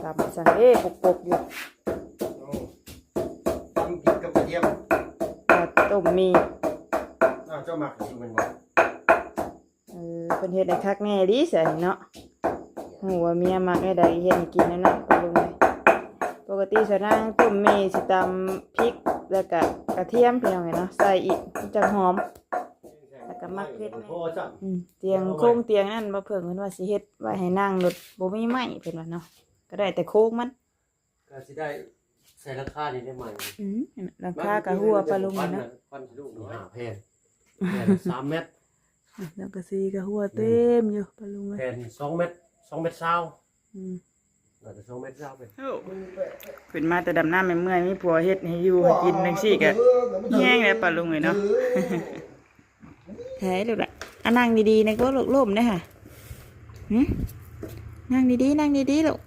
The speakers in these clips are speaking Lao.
ຕຳຊັ້ນເດ້ ປົກໆຢູ່. ໂອ້ ຕຳພິກກັບກະທຽມ ເຂົ້າຕົ້ມໝີ່. ອ້າວ ເຈົ້າມັກຢູ່ແມ່ນບໍ່? ເອີ ເພິ່ນເຮັດໃຫ້ຄັກແນ່ດີຊັ້ນເນາະ. ຮູ້ວ່າເມຍມັກແນວໃດ ເຮັດໃຫ້ກິນແນວນັ້ນ ປາລຸງເອີຍ. ປົກກະຕິສາວນາງຕົ້ມໝີ່ຊິຕຳພິກ ແລ້ວກະກະທຽມ ພີ່ນ້ອງເອີຍເນາະ ໃສ່ອີກ ມັນຈັ່ງຫອມ. ແລ້ວກະໝາກເຜັດແນ່. ອືມ ຕຽງຄົງຕຽງນັ້ນ ບໍ່ເພິ່ງເພິ່ນວ່າຊິເຮັດໄວ້ໃຫ້ນັ່ງໂລດ ບໍ່ມີໄມ້ເພິ່ນວ່າເນາະ ກະໄດ້ແຕ່ໂຄງມັນ. ກະຊິໄດ້ໃສ່ຫຼັງຄານີ້ໄດ້ໃໝ່. ອືມ ຫຼັງຄາກະຮົ່ວ ປາລຸງເອີຍເນາະ. ຄວັນຊິລູກເນາະ ຫ້າແຜ່ນ ແຜ່ນສາມແມັດ. ສັງກະສີກະຮົ່ວເຕັມຢູ່ ປາລຸງເອີຍ. ແຜ່ນສອງແມັດ ສອງແມັດຊາວ. ອືມ ໜ້າຈະສອງແມັດຊາວເປັນ. ໂອ້ ຂຶ້ນມາແຕ່ດຳນາເມື່ອຍໆ ມີຜົວເຮັດໃຫ້ຢູ່ໃຫ້ກິນຈັ່ງຊີ້ກະແຮງແລ້ວ ປາລຸງເອີຍເນາະ. ໃຫ້ລູກລະ ອ່ະ ນັ່ງດີໆ ນະ ກໍລູກ ລົ້ມເດ້ຫະ. ຫຶ ນັ່ງດີໆ ນັ່ງດີໆ ລູກ.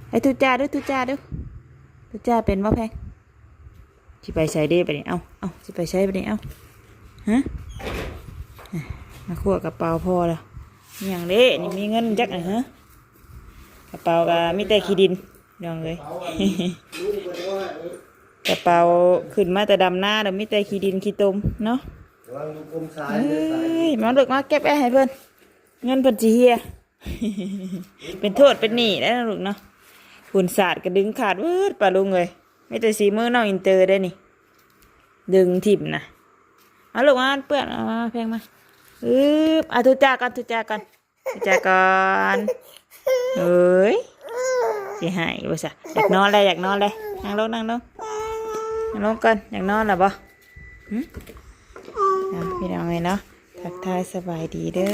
ໃຫ້ທຸຈ້າດູ ທຸຈ້າດູ. ທຸຈ້າເປັນບໍ່ແພງ? ຊິໄປໃສເດ້ບັດນີ້? ເອົ້າ ເອົ້າ ຊິໄປໃສບັດນີ້? ເອົ້າ ຮະ ມາຂວາກະເປົາພໍ່ລະ. ອີຫຍັງເດ້ນີ້? ມີເງິນຈັກອັນ ຮະ? ກະເປົາກະມີແຕ່ຂີ້ດິນ ນ້ອງເອີຍ. ກະເປົາຂຶ້ນມາແຕ່ດຳນາແລ້ວ ມີແຕ່ຂີ້ດິນຂີ້ຕົມເນາະ. ເອີຍ ມາລູກ ມາເກັບໄວ້ໃຫ້ເພິ່ນ ເງິນເພິ່ນຊິເຫຍ. ເປັນໂທດເປັນໜີ້ແລ້ວນະລູກເນາະ. ຝຸ່ນສາດກະດຶງຂາດເບິດ ປາລຸງເອີຍ. ມີແຕ່ສີມືນ້ອງອິນເຕີເດ້ນີ້ ດຶງຖິ້ມນະ. ເອົາລູກມາ ມັນເປື້ອນ. ເອົາມາ ແພງມາ. ອືບ ອ່ະ ທຸຈ້າກ່ອນ ທຸຈ້າກ່ອນ ທຸຈ້າກ່ອນ. ເອີຍ ຊິໃຫ້ບໍ່ຊະ? ຢາກນອນແລ້ວ ຢາກນອນແລ້ວ. ນັ່ງລົງ ນັ່ງລົງ ນັ່ງລົງກ່ອນ. ຢາກນອນແລ້ວບໍ່? ຫຶ ອ່ະ ພີ່ນ້ອງເອີຍເນາະ ທັກທາຍສະບາຍດີເດີ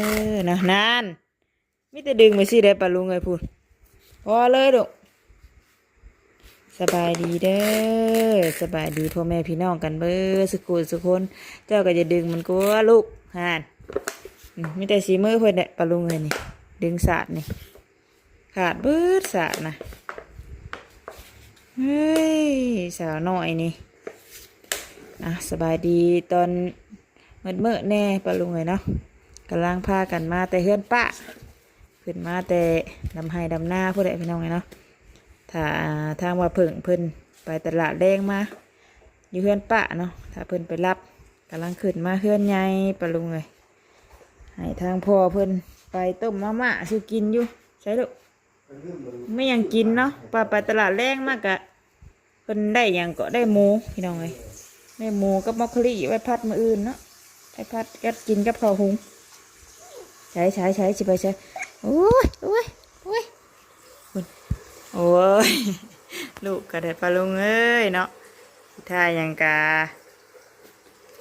ເນາະ. ນັ້ນ ມີແຕ່ດຶງໄປຊີ້ເດ້ ປາລຸງເອີຍ ພຸ້ນ. ພໍເລີຍລູກ. ສະບາຍດີເດີ ສະບາຍດີພໍ່ແມ່ພີ່ນ້ອງກັນເບິດສຸຂູສຸຄົນ. ເຈົ້າກະຢ່າດຶງມັນກົວລູກ ຫັ້ນ. ອືມ ມີແຕ່ສີມືເພິ່ນແຫຼະ ປາລຸງເອີຍນີ້. ດຶງສາດນີ້ ຂາດເບິດສາດນະ. ເຮີ້ຍ ສາວນ້ອຍນີ້. ອ່ະ ສະບາຍດີຕອນ ມືດໆ ແນ່ ປາລຸງເອີຍເນາະ. ກຳລັງພາກັນມາແຕ່ເຮືອນປ້າ ຂຶ້ນມາແຕ່ດຳໄຮ່ດຳນາພຸ້ນແຫຼະ ພີ່ນ້ອງເອີຍເນາະ. ຖ້າທາງວ່າເພິ່ງເພິ່ນໄປຕະຫຼາດແລງມາ ຢູ່ເຮືອນປ້າເນາະ ຖ້າເພິ່ນໄປຮັບ. ກຳລັງຂຶ້ນມາເຮືອນໃຫຍ່ ປາລຸງເອີຍ. ໃຫ້ທາງພໍ່ເພິ່ນໄປຕົ້ມມາມ່າສູ່ກິນຢູ່. ໃສລູກ? ມີຫຍັງກິນເນາະ ວ່າໄປຕະຫຼາດແລງມາກະ ເພິ່ນໄດ້ຫຍັງເກາະ ໄດ້ໝູ ພີ່ນ້ອງເອີຍ. ໄດ້ໝູກັບມອກໂຄລີໄວ້ຜັດມື້ອື່ນເນາະ ໄວ້ຜັດກັບກິນກັບເຂົ້າຫຸງ. ໃສ ໃສ ໃສ ຊິໄປໃສ? ໂອ້ຍ ໂອ້ຍ ໂອ້ຍ ພຸ້ນ. ໂອ້ຍ ລູກກະໄດ້ ປາລຸງເອີຍເນາະ. ຊິທ່າຫຍັງກະ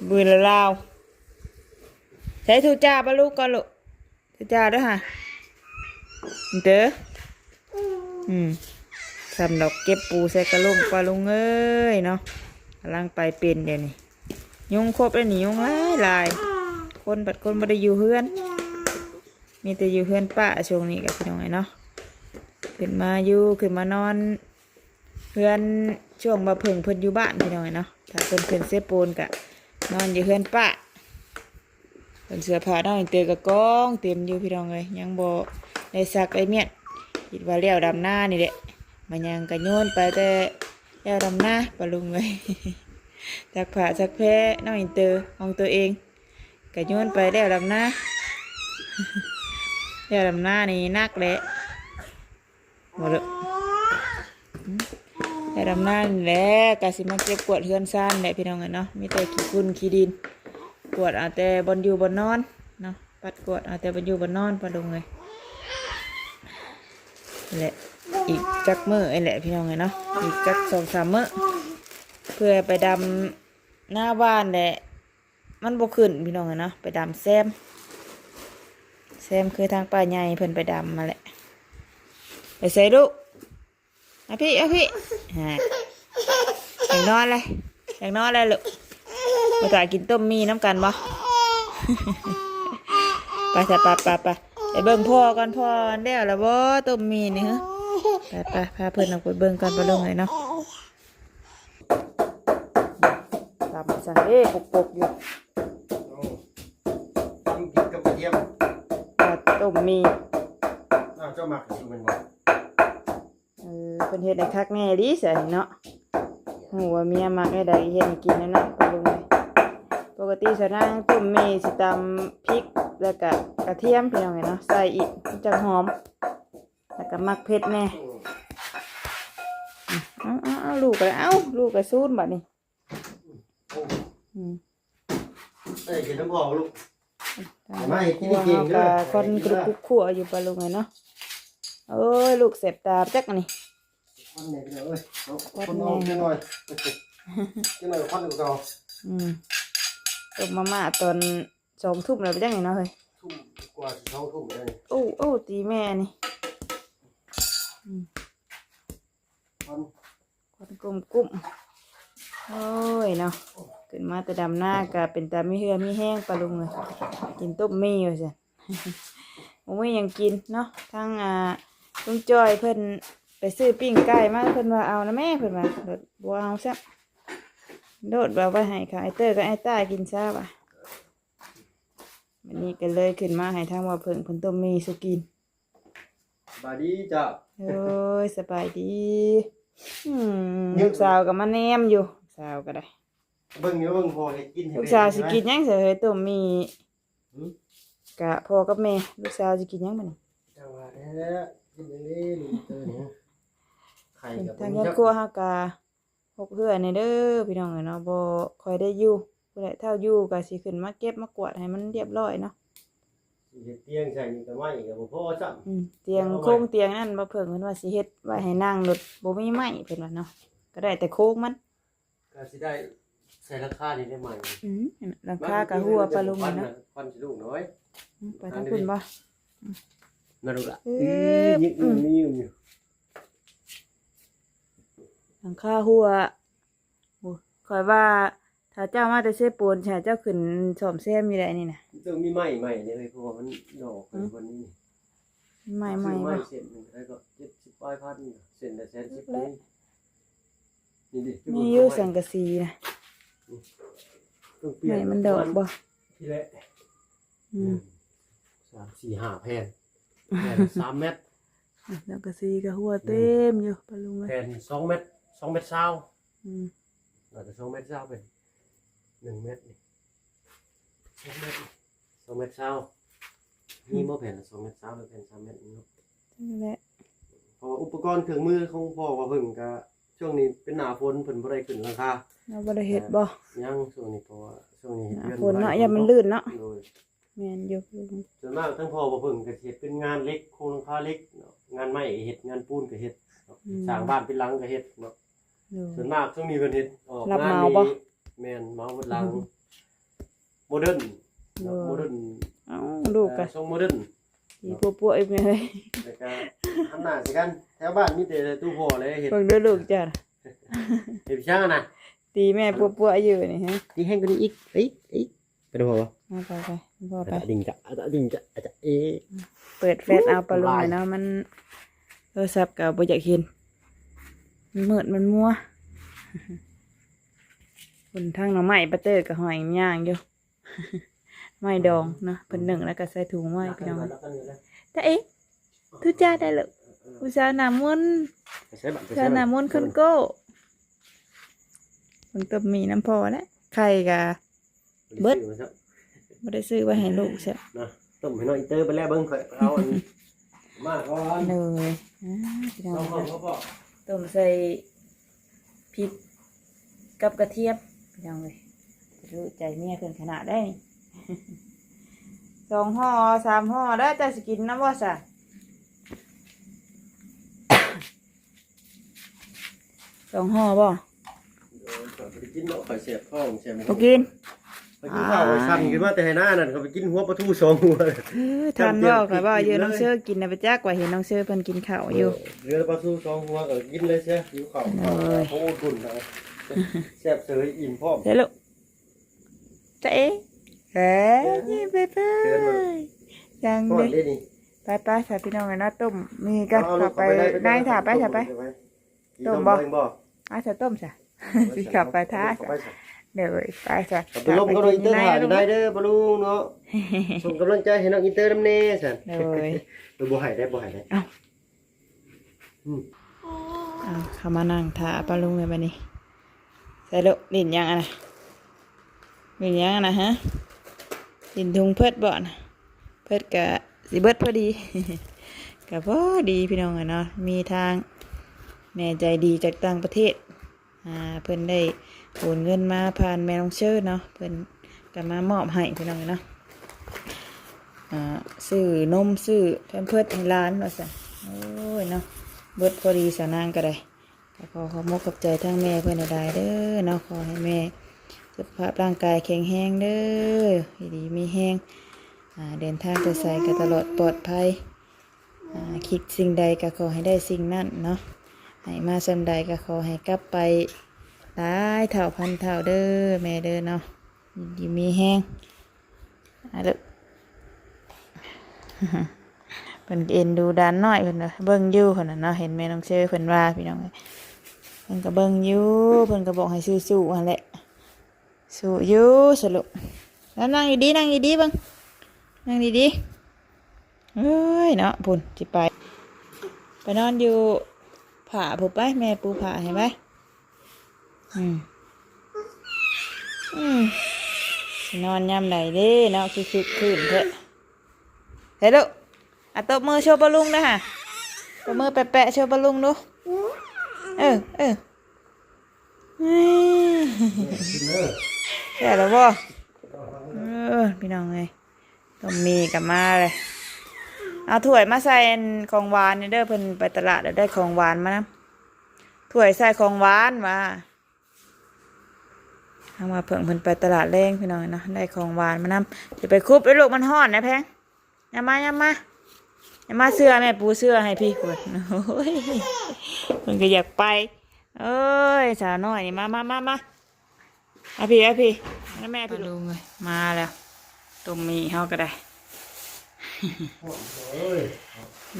ບືນລາວ. ໃສ ທຸຈ້າປາລຸງກ່ອນລູກ. ຈ້າເດີຫະ ເດີ. ອືມ ສ່ຳດອກເກັບປູໃສ່ກະໂຫຼງ ປາລຸງເອີຍເນາະ. ກຳລັງໄປເປັນດຽວນີ້. ຍຸງຄົບແລ້ວນີ້ ຍຸງຫຼາຍໆ. ຄົນບັດຄົນບໍ່ໄດ້ຢູ່ເຮືອນ ມີແຕ່ຢູ່ເຮືອນປ້າຊ່ວງນີ້ກະ ພີ່ນ້ອງເອີຍເນາະ. ຂຶ້ນມາຢູ່ ຂຶ້ນມານອນ ເຮືອນຊ່ວງວ່າເພິ່ງເພິ່ນຢູ່ບ້ານ ພີ່ນ້ອງເອີຍເນາະ. ຖ້າເພິ່ນຂຶ້ນເຊໂປນກະນອນຢູ່ເຮືອນປ້າ. ເພິ່ນເສື້ອຜ້ານ້ອງອິນເຕີກະກອງເຕັມຢູ່ ພີ່ນ້ອງເອີຍ ຍັງບໍ່ໄດ້ຊັກໄດ້ມ້ຽນ. ຄິດວ່າແລ້ວດຳນານີ້ແຫຼະ ມາຫຍັງກະໂຍນໄປແຕ່ແລ້ວດຳນາ ປາລຸງເອີຍ. ຊັກຜ້າຊັກແພນ້ອງອິນເຕີຂອງໂຕເອງ ກະໂຍນໄປແລ້ວດຳນາ. ແລ້ວດຳນານີ້ໜັກແຫຼະ. ບໍ່ເລີ ໄປດຳນານີ້ແຫຼະ ກະຊິມາເກັບກວາດເຮືອນຊານແຫຼະ ພີ່ນ້ອງເອີຍເນາະ. ມີແຕ່ຂີ້ຝຸ່ນຂີ້ດິນ ກວາດເອົາແຕ່ບ່ອນຢູ່ບ່ອນນອນເນາະ ປັດກວາດເອົາແຕ່ບ່ອນຢູ່ບ່ອນນອນ ປາລຸງເອີຍ. ແລະ ອີກຈັກມື້ນີ້ແຫຼະ ພີ່ນ້ອງເອີຍເນາະ ອີກຈັກສອງສາມມື້ ເພື່ອໄປດຳນາຫວ່ານແຫຼະ. ມັນບໍ່ຂຶ້ນ ພີ່ນ້ອງເອີຍເນາະ ໄປດຳແຊມ ແຊມຄືທາງປ້າໃຫຍ່ເພິ່ນໄປດຳຫັ້ນແຫຼະ. ໄປໃສລູກ? ມາພີ້ ມາພີ້ ຫາ ຢາກນອນແຫຼະ ຢາກນອນແຫຼະລູກ. ບໍ່ຕາກິນຕົ້ມໝີ່ນຳກັນບໍ່? ໄປຊະ ໄປ ໄປ ໄປ ໄປເບິ່ງພໍ່ກ່ອນ ພໍ່ແລ້ວລະບໍ່ຕົ້ມໝີ່ນີ້? ໄປ ໄປ ພາເພິ່ນອອກໄປເບິ່ງກ່ອນ ປາລຸງເອີຍເນາະ. ຕຳຊັ້ນເດ້ ປົກໆຢູ່. ໂອ້ ຕຳພິກກັບກະທຽມ ເຂົ້າຕົ້ມໝີ່. ອ້າວ ເຈົ້າມັກຢູ່ແມ່ນບໍ່? ເອີ ເພິ່ນເຮັດໃຫ້ຄັກແນ່ອີ່ຫຼີຊະນີ້ເນາະ. ຮູ້ວ່າເມຍມັກແນວໃດເຮັດໃຫ້ກິນແນວນັ້ນ ປະລຸງເອີຍ. ປົກກະຕິສາວນາງຕົ້ມໝີ່ຊິຕຳພິກ ແລ້ວກະກະທຽມ ພີ່ນ້ອງເອີຍເນາະ ໃສ່ອີກ ມັນຈັ່ງຫອມ ແລ້ວກະມັກເຜັດແນ່. ເອົາໆໆ ລູກກະ ເອົາ ລູກກະສູນບາດນີ້. ອືມ ເອີຍ ກິນນ້ຳອອກລູກ ມາໃຫ້ກິນເກັ່ງໆເດີ. ຄວັນກະລຸກຄຸກຂົ້ວຢູ່ ປະລຸງເອີຍເນາະ. ໂອ້ຍ ລູກແສບຕາຈັກອັນນີ້ ຄວັນແນ່ພີ່ນ້ອງເອີຍເນາະ. ຄວັນແນ່ ຄວັນອອກຈັກໜ່ອຍ ຈັກໜ່ອຍຄວັນກວ່າເກົ່າ. ອືມ ຕົ້ມມາມ່າຕອນສອງທຸ່ມແລ້ວໄປຈັ່ງນີ້ເນາະເຮີ້ຍ. ທຸ່ມກວ່າ ສອງທຸ່ມແລ້ວນີ້. ໂອ້ ໂອ້ ຕີແມ່ນີ້. ອືມ ຄວັນ ຄວັນກຸ້ມໆ. ໂອ້ຍເນາະ ຂຶ້ນມາແຕ່ດຳນາກະເປັນຕາມີເຫື່ອມີແຮງ ປະລຸງເອີຍ. ກິນຕົ້ມໝີ່ວ່າຊັ້ນ ບໍ່ມີຫຍັງກິນເນາະ. ທາງ ອ່າ ລຸງຈ້ອຍເພິ່ນໄປຊື້ປີ້ງໄກ່ມາ ເພິ່ນວ່າເອົານະແມ່ ເພິ່ນວ່າ ໂດດບໍ່ເອົາຊ້ຳ ໂດດວ່າໄວ້ໃຫ້ຂ້າ ອ້າຍເຕີກັບອ້າຍຕ້າກິນຊະວ່າ. ບັດນີ້ກະເລີຍຂຶ້ນມາໃຫ້ທາງບ່າວເຜິ້ງເພິ່ນຕົ້ມໝີ່ສູ່ກິນ. ສະບາຍດີເຈົ້າ. ໂອ້ຍ ສະບາຍດີ. ອືມ ລູກສາວກະມາແນມຢູ່ ສາວກະໄດ້. ເບິ່ງຢູ່ ເບິ່ງພໍ່ເຮັດກິນໃຫ້. ລູກສາວຊິກິນຫຍັງຊະເຮີ້ຍ ຕົ້ມໝີ່? ຫື? ກະພໍ່ກັບແມ່ ລູກສາວຊິກິນຫຍັງບັດນີ້? ຈັ່ງວ່າແທ້ ກິນເອງເດ້ລູກເຕີນີ້. ໄຂ່ກະບໍ່ມີ. ທາງເຮືອນຄົວເຮົາກະ ຮົກເຮືອແນ່ເດີພີ່ນ້ອງເອີຍເນາະ ບໍ່ຄ່ອຍໄດ້ຢູ່. ຜູ້ໃດເຖົ້າຢູ່ກະຊິຂຶ້ນມາເກັບມາກວາດໃຫ້ມັນຮຽບຮ້ອຍເນາະ. ຊິເຮັດຕຽງໃສ່ນີ້ກະໄມ້ກະບໍ່ພໍຊ້ຳ. ອືມ ຕຽງ ໂຄງຕຽງນັ້ນ ບ່າວເຜິ້ງເພິ່ນວ່າຊິເຮັດໄວ້ໃຫ້ນັ່ງໂລດ ບໍ່ມີໄມ້ເພິ່ນວ່າເນາະ ກະໄດ້ແຕ່ໂຄງມັນ. ກະຊິໄດ້ໃສ່ຫຼັງຄານີ້ໄດ້ໃໝ່. ອືມ ຫຼັງຄາກະຮົ່ວ ປະລຸງເນາະ. ຄວັນຊິລູກນ້ອຍ. ອືມ ໄປທາງພຸ້ນບໍ່? ອືມ ນັ້ນລູກລະ. ອືມ ຍິກຢູ່ ຍິກຢູ່. ຫຼັງຄາຮົ່ວ. ໂອ້ ຂ້ອຍວ່າຖ້າເຈົ້າມາແຕ່ເຊໂປນ ຊິໃຫ້ເຈົ້າຂຶ້ນສ້ອມແຊມຢູ່ໃດນີ້ນະ. ຕ້ອງມີໄມ້ໃໝ່ເດ້ ເພາະວ່າມັນດອກໄປ ຫືມ ຄົນນີ້. ໄມ້ໃໝ່ ຊື້ໄມ້ ບໍ່ ເສັ້ນໜຶ່ງເທົ່າໃດກໍ ເຈັດສິບປາຍພັນ ເສັ້ນລະແສນສິບ ແລ້ວ ນີ້. ນີ້ດິ ມີຢູ່ສັງກະສີນະ. ອືມ ຕ້ອງປ່ຽນ ໄມ້ມັນດອກບໍ່? ທີແລະ ອືມ ສາມ ສີ່ ຫ້າແຜ່ນ ແຜ່ນສາມແມັດ. ອືມ ສັງກະສີກະຮົ່ວເຕັມຢູ່ ອືມ ປະລຸງເອີຍ. ແຜ່ນສອງແມັດ ສອງແມັດຊາວ. ອືມ ໜ້າຈະສອງແມັດຊາວ ເປັນໜຶ່ງແມັດນີ້ ສອງແມັດ ສອງແມັດຊາວ. ອືມ ມີບໍ່ແຜ່ນສອງແມັດຊາວ ຫຼືແຜ່ນສາມແມັດນີ້ເນາະ? ນັ້ນແຫຼະ ເພາະວ່າອຸປະກອນເຄື່ອງມືຂອງພໍ່ວ່າເພິ່ນກະ ຊ່ວງນີ້ເປັນໜ້າຝົນ ເພິ່ນບໍ່ໄດ້ຂຶ້ນຫຼັງຄາ. ເຮົາບໍ່ໄດ້ເຮັດບໍ່? ຍັງ ຊ່ວງນີ້ ເພາະວ່າຊ່ວງນີ້ເຮັດເຮືອນ ໜ້າຝົນເນາະ ຢ້ານມັນລື່ນເນາະ. ໂດຍ ແມ່ນຢູ່. ສ່ວນມາກທັງພໍ່ວ່າເພິ່ນກະຊິເຮັດເປັນງານເຫຼັກ ໂຄງຫຼັງຄາເຫຼັກເນາະ ງານໄມ້ກະເຮັດ ງານປູນກະເຮັດເນາະ. ອືມ ສ້າງບ້ານເປັນຫຼັງກະເຮັດເນາະ. ໂດຍ ສ່ວນມາກຊ່ວງນີ້ເພິ່ນເຮັດອອກ ຮັບເໝົາບໍ່? ງານນີ້ ແມ່ນ ເໝົາເບິດຫຼັງ. ອືມ ໂມເດີນເນາະ. ໂດຍ ໂມເດີນ. ເອົ້າ ລູກກະ ອ່າ ຊົງໂມເດີນ ຕີປົວໆອີກແມ່ເອີຍ. ແລ້ວກະຫັນໜ້າໃສ່ກັນ ແຖວບ້ານມີແຕ່ຕູ້ພໍ່ແຫຼະເຮັດ. ເບິ່ງເດີລູກເຈົ້າ ເຮັດຫຍັງນະ ຕີແມ່ປົວໆຢູ່ນີ້. ຮະ ຕີແຮງກວ່ານີ້ອີກ ອີກ ອີກ. ໄປດູພໍ່ບໍ່? ໄປ ໄປ ໄປ ພໍ່ໄປ. ອາດະດິງຈະ ອາດະດິງຈະ ອາດະເອ. ເປີດແຟລຊເອົາປະລຸງເນາະ ມັນໂທລະສັບກະບໍ່ຢາກເຫັນ ມັນມືດມັນມົວ. ພຸ້ນ ທາງໜໍ່ໄມ້ປາເຕີກະຫ້ອຍຍ່າງຢູ່ ໄມ້ດອງເນາະ ເພິ່ນໜຶ້ງແລ້ວກະໃສ່ຖົງໄວ້ ພີ່ນ້ອງ. ຕາເອ ທຸຈ້າໄດ້ເລີຍ ຜູ້ສາວໜ້າມົນ ຜູ້ສາວໜ້າມົນຄົນໂກ້. ເບິ່ງຕົ້ມໝີ່ນຳພໍ່ແຫຼະ ໄຂ່ກະ ເບິດ ບໍ່ໄດ້ຊື້ມາຊ້ຳ ບໍ່ໄດ້ຊື້ໄວ້ໃຫ້ລູກຊ້ຳເນາະ. ຕົ້ມໃຫ້ນ້ອງອີເຕີເບິດແລ້ວ ເບິ່ງຂ້ອຍເອົາອັນ ມາກ່ອນ. ໂດຍ ອ່າ ພີ່ນ້ອງ ຕົ້ມໃສ່ພິກກັບກະທຽມ ພີ່ນ້ອງເອີຍ. ຮູ້ໃຈເມຍເພິ່ນຂະໜາດໃດນີ້. ສອງຫໍ່ສາມຫໍ່ແລ້ວ ເຈົ້າຊິກິນນຳບໍ່ຊະ? ສອງຫໍ່ບໍ່? ໂດຍ ຂ້ອຍບໍ່ໄດ້ກິນດອກ ຂ້ອຍແສບທ້ອງ ແສບບໍ່ກິນ. ຂ້ອຍກິນເຂົ້າ ອ່າ ຂ້ອຍສັ່ນຂຶ້ນມາແຕ່ໄຮ່ນານັ້ນ ຂ້ອຍໄປກິນຫົວປາທູສອງຫົວ. ເອີ ທ່ານເວົ້າ ຂ້ອຍເວົ້າຢູ່ ນ້ອງເຊີກິນນະ ໄປຈັກວ່າເຫັນນ້ອງເຊີເພິ່ນກິນເຂົ້າຢູ່. ເອີ ເຫຼືອປາທູສອງຫົວກໍກິນເລີຍເຊຍ ຫິວເຂົ້າ. ໂອ້ຍ ໂອ້ ດຸນ ແຊບເສີຍ ອີ່ມພ້ອມ. ເດີລູກ. ຈະເອ ເອີ ເອີ ເອີ ໄປ ໄປ ຍັງເດ້ ໄປ ໄປ ສາພີ່ນ້ອງເນາະ ຕົ້ມໝີ່ກັນ ເຂົ້າໄປໃນຖ້າ ໄປ ຖ້າໄປ ຕົ້ມບໍ່? ອາ ສາຕົ້ມສາ ຊິເຂົ້າໄປຖ້າ ໂດຍ ໄປສາ ໄປລົມກັບນ້ອງອີເຕີຖ້າຢູ່ໃນເດີ ປາລຸງເນາະ. ສົ່ງກຳລັງໃຈໃຫ້ນ້ອງອີເຕີນຳແດ່ຊັ້ນ ໂດຍ ບໍ່ໃຫ້ໄດ້ ບໍ່ໃຫ້ໄດ້ ເອົ້າ ອືມ. ເອົາ ເຂົ້າມານັ່ງຖ້າປ້າລຸງເລີຍບັດນີ້. ໃສ່ລູກ ຫຼິ້ນຫຍັງອັນນະ? ຫຼິ້ນຫຍັງອັນນະ? ຮະ ຫຼິ້ນຖົງເພິດບໍ່ນະ? ເພິດກະຊິເບິດພໍດີ ກະພໍດີພີ່ນ້ອງເອີຍເນາະ. ມີທາງແມ່ໃຈດີຈາກຕ່າງປະເທດ ອ່າ ເພິ່ນໄດ້ໂອນເງິນມາຜ່ານແມ່ນ້ອງເຊີເນາະ ເພິ່ນກະມາມອບໃຫ້ພີ່ນ້ອງເນາະ. ອ່າ ຊື້ນົມ ຊື້ແພມເພິດໃຫ້ຫຼານວ່າຊັ້ນ. ໂອ້ຍເນາະ ເບິດພໍດີສາວນາງກະໄດ້. ກະຂໍຂອບມຸກຂອບໃຈທາງແມ່ເພິ່ນຫຼາຍໆເດີເນາະ. ຂໍໃຫ້ແມ່ສຸຂະພາບຮ່າງກາຍແຂງແຮງເດີ ຢູ່ດີມີແຮງ ອ່າ ເດີນທາງໄປໃສກະຕະຫຼອດປອດໄພ. ອ່າ ຄິດສິ່ງໃດກະຂໍໃຫ້ໄດ້ສິ່ງນັ້ນເນາະ. ໃຫ້ມາສ່ຳໃດກະຂໍໃຫ້ກັບໄປຫຼາຍເທົ່າພັນເທົ່າເດີແມ່ເດີເນາະ. ຢູ່ດີມີແຮງ ອາ ເລີກ ເພິ່ນກະເອັນດູຫຼານນ້ອຍເພິ່ນວ່າ ເບິ່ງຢູ່ເພິ່ນນະເນາະ. ເຫັນແມ່ນ້ອງເຊີເພິ່ນວ່າພີ່ນ້ອງເອີຍ ເພິ່ນກະເບິ່ງຢູ່ ເພິ່ນກະບອກໃຫ້ສູ້ໆຫັ້ນແຫຼະ. ສູ້ຢູ່ສະລູກ. ແລ້ວນັ່ງດີໆ ນັ່ງດີໆ ເບິ່ງ ນັ່ງດີໆ. ເອີຍເນາະ ພຸ້ນຊິໄປ ໄປນອນຢູ່ຜ້າພຸ້ນໄປ ແມ່ປູຜ້າໃຫ້ໄປ. ອືມ ອືມ ຊິນອນຍາມໃດເດ້ເນາະ ຄືຄຶກຄື້ນແທ້. ເຮັດລູກ ອາ ຕົບມືໂຊປ້າລຸງເດີຫະ ຕົບມືແປະໆໂຊປ້າລຸງດູ. ເອີ ເອີ ແຊບແລ້ວບໍ່? ເອີ ພີ່ນ້ອງເອີຍ ຕົ້ມໝີ່ກະມາເລີຍ. ເອົາຖ້ວຍມາໃສ່ອັນຂອງຫວານນີ້ເດີ ເພິ່ນໄປຕະຫຼາດແລ້ວໄດ້ຂອງຫວານມານຳ. ຖ້ວຍໃສ່ຂອງຫວານວ່າ ທາງວ່າເພິ່ນ ເພິ່ນໄປຕະຫຼາດແລງພີ່ນ້ອງເນາະ ໄດ້ຂອງຫວານມານຳ. ຢ່າໄປຄຸບເດ້ລູກ ມັນຮ້ອນນະແພງ. ຢ່າມາ ຢ່າມາ ຢ່າມາ ເສື້ອແມ່ປູເສື້ອໃຫ້ພີ້ພຸ້ນ. ໂອ້ຍ ເພິ່ນກະຢາກໄປ. ເອີຍ ສາວນ້ອຍນີ້ ມາ ມາ ມາ ມາ ມາພີ້ ມາພີ້ ມາແມ່ພີ້ ປ້າລຸງເອີຍ ມາແລ້ວ. ຕົ້ມໝີ່ເຮົາກະໄດ້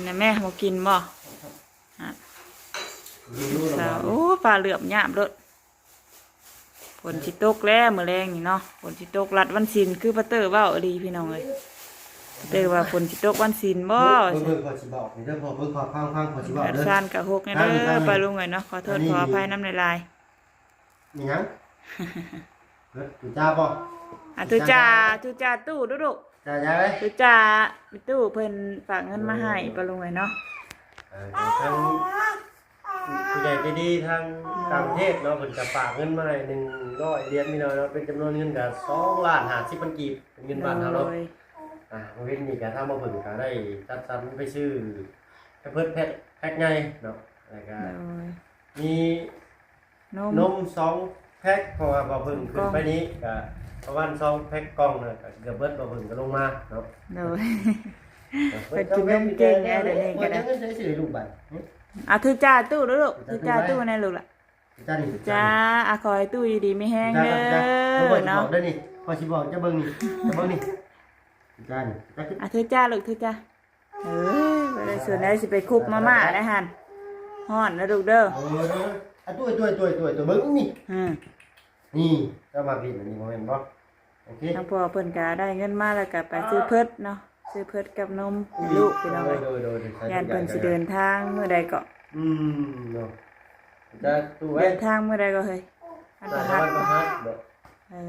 ນະແມ່ ບໍ່ກິນບໍ່? ໂອ້ ຟ້າເຫຼືອບຍາບໂລດ. ຝົນຊິຕົກແລ້ວມື້ແລງນີ້ເນາະ ຝົນຊິຕົກລັດວັນສິນ ຄືປ້າເຕີເວົ້າອີ່ຫຼີພີ່ນ້ອງເອີຍ. ປ້າເຕີວ່າຝົນຊິຕົກວັນສິນບໍ່? ເບິ່ງ ເບິ່ງ ຂ້ອຍຊິບອກນີ້ເດີພໍ່ ເບິ່ງ ຟັງ ຟັງ ຂ້ອຍຊິບອກເດີ. ເຮືອນຊານກະຫົກແນ່ເດີປ້າລຸງເອີຍເນາະ ຂໍໂທດຂໍອະໄພນຳຫຼາຍໆ. ມີຫຍັງ? ເອີ ຖືຈາບໍ່? ອ່າ ຖືຈາ ຖືຈາຕູ້ດູລູກ ຈາຢາເລີຍ ຖືຈາຕູ້ ເພິ່ນຝາກເງິນມາໃຫ້ປ້າລຸງເອີຍເນາະ. ເອີ ທາງ ຜູ້ໃຫຍ່ໃຈດີທາງຕ່າງປະເທດເນາະ ເພິ່ນກະຝາກເງິນມາໃຫ້ໜຶ່ງຮ້ອຍຫຼຽນພີ່ນ້ອງເນາະ ເປັນຈຳນວນເງິນກະສອງລ້ານຫ້າສິບພັນກີບ ເປັນເງິນບາດເຮົາເນາະ. ໂດຍ ອ່າ ມື້ວານນີ້ກະທາງໝໍ້ເພິ່ນກະໄດ້ຈັດສັນໄປຊື້ແພມເພິດແພັກ ແພັກໃຫຍ່ເນາະ ແລ້ວກະ ໂດຍ ມີນົມ ນົມສອງແພັກ ເພາະວ່າໝໍ້ເພິ່ນຂຶ້ນໄປນີ້ກະປະມານສອງແພັກກ່ອງນະ ກະເກືອບເບິດ ໝໍ້ເພິ່ນກະລົງມາເນາະ. ໂດຍ ເພິ່ນກິນນົມເກັ່ງແດ່ດຽວນີ້ກະໄດ້. ເອົາຖືຈາຕູ້ດູລູກ ຖືຈາຕູ້ແນ່ລູກລະ. ຈ້າ ອ່າ ຂໍໃຫ້ຕູ້ຢູ່ດີມີແຮງເດີເນາະ. ຂ້ອຍຊິບອກເດີນີ້ ຂ້ອຍຊິບອກ ເຈົ້າເບິ່ງນີ້ ເຈົ້າເບິ່ງນີ້ ຈ້ານີ້ ອ່າ ຖືຈາລູກ ຖືຈາ. ເອີ ບໍ່ໄດ້ສ່ວນໃດຊິໄປຄຸບມາມ່າໄດ້ຫັ້ນ ຮ້ອນນະລູກເດີ. ເອີ ອ່າ ຕຸ້ຍ ຕຸ້ຍ ຕຸ້ຍ ຕຸ້ຍ ເບິ່ງນີ້ ອືມ ນີ້ ເຈົ້າມາຜິດອັນນີ້ບໍ່ແມ່ນບໍ່? ໂອເຄ ທາງພໍ່ເພິ່ນກະໄດ້ເງິນມາແລ້ວກະໄປຊື້ເພິດເນາະ ຊື້ເພິດກັບນົມໃຫ້ລູກພີ່ນ້ອງເອີຍ. ໂດຍ ໂດຍ ໂດຍ ຢ້ານເພິ່ນຊິເດີນທາງມື້ໃດເກາະ? ອືມ ເນາະ ຈະຕູ້ໄວ້ ເດີນທາງມື້ໃດເກາະເຮີ້ຍ? ວັນພະຫັດ ວັນພະຫັດບໍ? ເອີ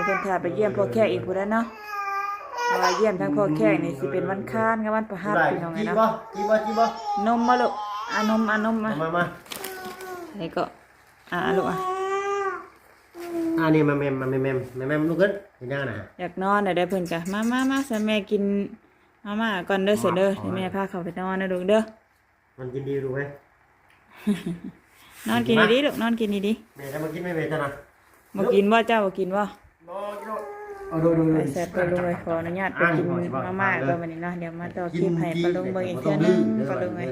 ເພິ່ນຖ້າໄປຢ້ຽມພໍ່ແຂກອີກພຸ້ນແຫຼະເນາະ ເພາະວ່າຢ້ຽມທາງພໍ່ແຂກນີ້ຊິເປັນວັນຄານກັບວັນພະຫັດພີ່ນ້ອງເອີຍເນາະ. ກິນບໍ່? ກິນບໍ່? ນົມບໍ່ລູກ? ອ່າ ນົມ ອ່າ ນົມ ມາ ມາ ມາ ໃຫ້ເກາະ ອ່າ ລູກ ອ່າ ອ່າ ນີ້ ມາແມມ ມາແມມ ມາແມມ ລູກເອີຍ ເຮັດຫຍັງນະ? ຢາກນອນແລ້ວເດ້ ເພິ່ນກະ ມາ ມາ ມາ ຊະແມ່ກິນມາມ່າກ່ອນເດີ ຊະເດີ ໃຫ້ແມ່ພາເຂົ້າໄປນອນນະລູກເດີ. ນອນກິນດີລູກເອີຍ ນອນກິນດີໆລູກ ນອນກິນດີໆ. ແມ່ຈະບໍ່ກິນ ແມ່ ແມ່ຈະນະ ບໍ່ກິນບໍ່? ເຈົ້າບໍ່ກິນບໍ່? ເອົາ ໂດຍ ໂດຍ ໂດຍ ແຊບ ປ້າລຸງເອີຍ ຂໍອະນຸຍາດໄປກິນມາມ່າກ່ອນບັດນີ້ເນາະ ດຽວມາຕໍ່ຄລິບໃຫ້ປ້າລຸງເບິ່ງອີກເທື່ອໜຶ່ງ ປ້າລຸງເອີຍ.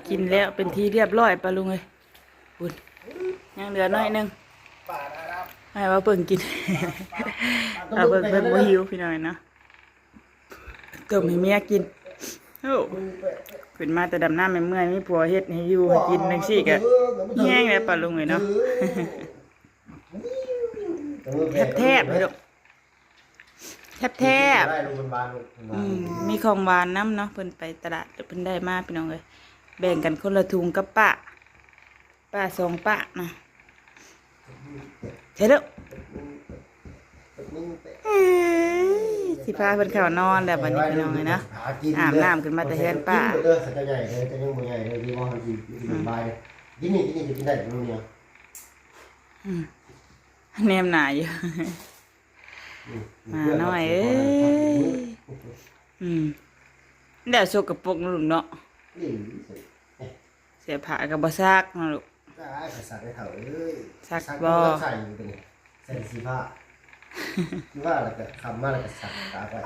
ກິນແລ້ວເປັນທີ່ຮຽບຮ້ອຍປ້າລຸງເອີຍ ພຸ້ນ ຍັງເຫຼືອໜ້ອຍໜຶ່ງ ໃຫ້ວ່າເບິ່ງກິນ ເອົາເບິ່ງ ເບິ່ງບໍ່ຫິວພີ່ນ້ອງເນາະ. ຕົ້ມໃຫ້ເມຍກິນ ໂອ້ ຂຶ້ນມາແຕ່ດຳນ້ຳແມ່ນເມື່ອຍ ມີຜົວເຮັດໃຫ້ຢູ່ໃຫ້ກິນຈັ່ງຊີ້ກະມີແຮງແລ້ວປ້າລຸງເອີຍເນາະ. ແທບໆ ແທບໆ ອືມ ມີຂອງຫວານນຳເນາະ ເພິ່ນໄປຕະຫຼາດ ເພິ່ນໄດ້ມາພີ່ນ້ອງເອີຍ. ແບ່ງກັນຄົນລະຖົງກັບປ້າ ປ້າສອງປ້ານະ. ໃຊ່ເດີ ເອີຍ ຊິພາເພິ່ນເຂົ້ານອນແລ້ວບັດນີ້ ພີ່ນ້ອງເອີຍເນາະ. ອາບນ້ຳຂຶ້ນມາແຕ່ເຮືອນປ້າ. ກິນເດີ ເຈົ້າໃຫຍ່ເດີ ເຈົ້າຍັງບໍ່ໃຫຍ່ເດີ ຊິເວົ້າໃຫ້ກິນ ກິນ ອືມ ບາຍເດີ. ກິນນີ້ ກິນນີ້ ຊິກິນໄດ້ບໍ່ນີ້? ອືມ ແນມໜ້າຢູ່. ອືມ ໝານ້ອຍເອີຍ. ອືມ ແລ້ວສົກກະປົກເນາະລູກເນາະ. ເສື້ອຜ້າກໍບໍ່ຊັກເນາະລູກ. ໄດ້ ກໍຊັກໃຫ້ເຖົ້າເອີຍ. ຊັກບໍ່? ໃສ່ຢູ່ຕົວນີ້ ໃສ່ແຕ່ສີຟ້າ ຄືວ່າ ແລ້ວກໍຄ່ຳມາແລ້ວກໍຊັກຕາກໄວ້.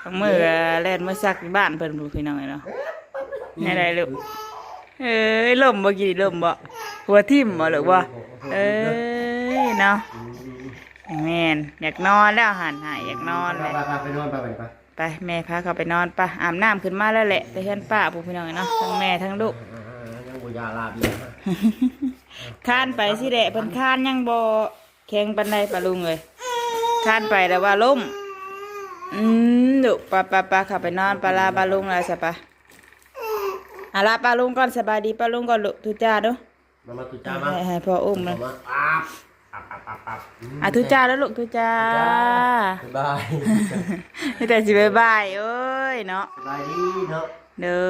ບາງມື້ກໍແລ່ນມາຊັກຢູ່ບ້ານເພິ່ນພຸ້ນ ພີ່ນ້ອງເອີຍເນາະ. ແນວໃດລູກ? ເອີຍ ລົມບໍ່? ກີ້ລົມບໍ່? ຫົວທິ່ມບໍ່ລູກ? ບໍ່. ເອີຍເນາະ. ອືມ ແມ່ນ ຢາກນອນແລ້ວຫັ້ນ ຫາຍຢາກນອນແລ້ວ. ໄປ ໄປ ໄປນອນໄປ ໄປ ໄປ. ໄປ ແມ່ພາເຂົ້າໄປນອນປະ. ອາບນ້ຳຂຶ້ນມາແລ້ວແຫຼະ ແຕ່ເຮືອນປ້າພຸ້ນ ພີ່ນ້ອງເອີຍເນາະ. ທັງແມ່ທັງລູກ ອ່າໆ ຍັງບໍ່ຢາກອາບອີກ. ຄານໄປຊີ້ແຫຼະ ເພິ່ນຄານຍັງບໍ່ແຂງປານໃດປ້າລຸງເອີຍ. ຄານໄປແລ້ວວ່າລົ້ມ. ອືມ ລູກ ປະ ປະ ປະ ເຂົ້າໄປນອນປະ. ລາປ້າລຸງແລ້ວຊະປະ. ອາ ລາປ້າລຸງກ່ອນ ສະບາຍດີປ້າລຸງກ່ອນລູກ. ທຸຈ້າດູ. ມາ ມາ ຕຸຈາມາ ໃຫ້ ໃຫ້ພໍ່ອຸ້ມນະ. ມາ ມາ ອາບ ອາບ ອາບ ອາບ ອາບ. ອືມ ອາ ທຸຈ້າແລ້ວລູກ ທຸຈ້າ. ທຸຈ້າ ບາຍບາຍ. ມີແຕ່ຊິບາຍບາຍ ໂອ້ຍເນາະ. ສະບາຍດີເນາະ. ເດີ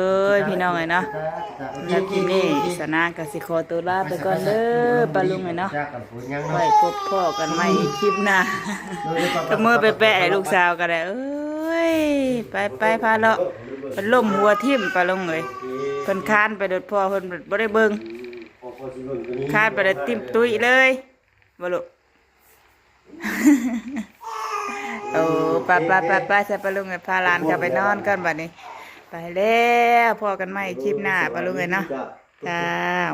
ພີ່ນ້ອງເອີຍເນາະ. ທຸຈ້າ ທຸຈ້າ. ໂອເຄ ຄລິບນີ້ ໂອເຄ ສະນາງກໍຊິຂໍຕົວລາໄປກ່ອນເດີ ປ້າລຸງເອີຍເນາະ. ໄວ້ພົບພໍ້ກັນໃໝ່ຄລິບໜ້າ. ໂດຍ ໂດຍ ຕະມືແປະໆ ໃຫ້ລູກສາວກໍໄດ້. ເອີຍ ໄປໆ ພາເລາະ. ເພິ່ນລົ້ມຫົວທິ່ມ ປ້າລຸງເອີຍ. ໂອເຄ ເພິ່ນຄານໄປໂດດ ພໍ່ເພິ່ນບໍ່ໄດ້ເບິ່ງ. ຄາດໄປແລ້ວຖິ້ມຕຸ້ຍເລີຍບໍ່ລູກ? ໂອ້ ໄປໆໆ ຊະປ້າລຸງເອີຍ. ພາຫຼານເຂົ້າໄປນອນກ່ອນບັດນີ້. ໄປແລ້ວ ພໍ້ກັນໃໝ່ຄລິບໜ້າ ປ້າລຸງເອີຍເນາະ. ເຈົ້າ.